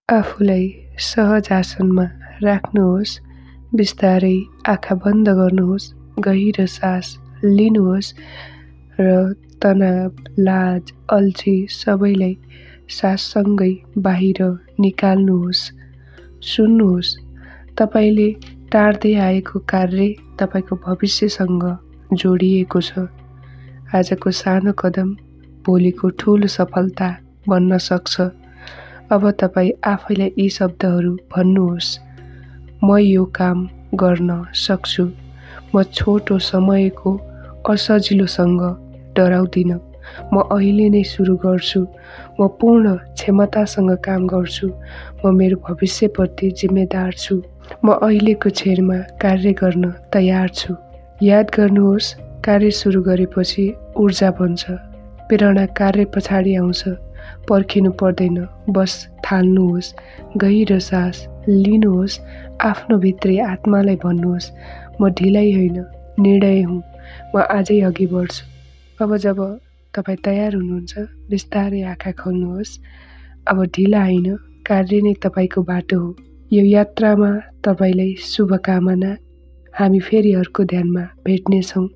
आफूलाई सहज आसनमा राख्नुहोस्। बिस्तारै आँखा बन्द गर्नुहोस्। गहिरो सास लिनुहोस् र तनाव, लाज, अल्छी सबैलाई साससँगै बाहिर निकाल्नुहोस्। सुन्नुहोस्, तपाईले टार्दै आएको कार्य तपाईको भविष्यसँग जोडिएको छ। आजको सानो कदम भोलिको ठूलो सफलता बन्न सक्छ। अब तपाईँ आफैलाई यी शब्दहरू भन्नुहोस्। म यो काम गर्न सक्छु। म छोटो समयको असजिलोसँग डराउँदिन। म अहिले नै सुरु गर्छु। म पूर्ण क्षमतासँग काम गर्छु। म मेरो भविष्यप्रति जिम्मेदार छु। म अहिलेको क्षणमा कार्य गर्न तयार छु। याद गर्नुहोस्, कार्य सुरु गरेपछि ऊर्जा बन्छ। प्रेरणा कार्य पछाडि आउँछ। पर्खिनु पर्दैन, बस थाल्नुहोस्। गहिरो सास लिनुहोस्। आफ्नो भित्री आत्मालाई भन्नुहोस्, म ढिलाइ होइन, निर्णय हुँ। म आजै अघि बढ्छु। अब जब तपाईँ तयार हुनुहुन्छ, बिस्तारै आँखा खोल्नुहोस्। अब ढिला होइन, कार्य नै तपाईँको बाटो हो। यो यात्रामा तपाईँलाई शुभकामना। हामी फेरि अर्को ध्यानमा भेट्नेछौँ।